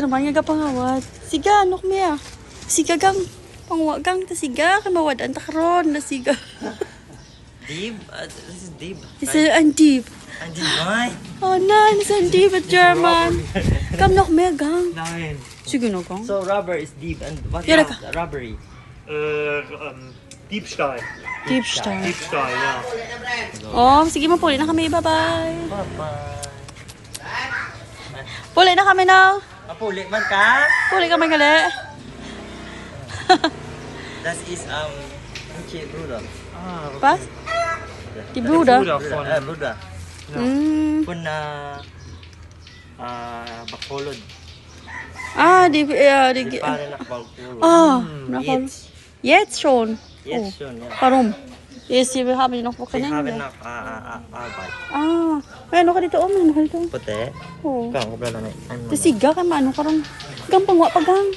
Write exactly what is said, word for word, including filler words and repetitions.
Naman nga gapangawat. Siga, ano kami ah? Siga gang. Pangwa gang ta siga. Kay mawad-an ta karon na siga. Dib? Uh, this is Dib. Isa ang deep. And Dib, why? Oh, na, isa ang deep at German. Kam na kami gang. Nein. Sige na gang. So rubber is Dib and what Yara else? Ka. Rubbery. Äh, ähm, Diebstahl. Diebstahl. Diebstahl, ja. Oh, sige, mapuli na kami. Bye-bye. Bye-bye. Puli na kami now. Mapuli man ka? Puli kami gali. Das ist, um, Michi Bruder. Ah, Pas? Di Bruder. Bruder. Bruder. Ah, Bruder. Mm. Kun na, ah, Bacolod. Ah, di, ah, di, Di pa rin ako Bacolod. Ah, Mm, nakal- Yes. Jetzt schon. Yes, Oh. soon, yeah. Karon. Yes, you have enough for They kanina. haven't have, ah, ah, ah, ah, bike. Ah, may ano ka dito? Oh, may ano ka dito? Puti? Oh. Kang, wala na eh. Ano Kasi siga kay maano karon. Gang pangwa pa gang.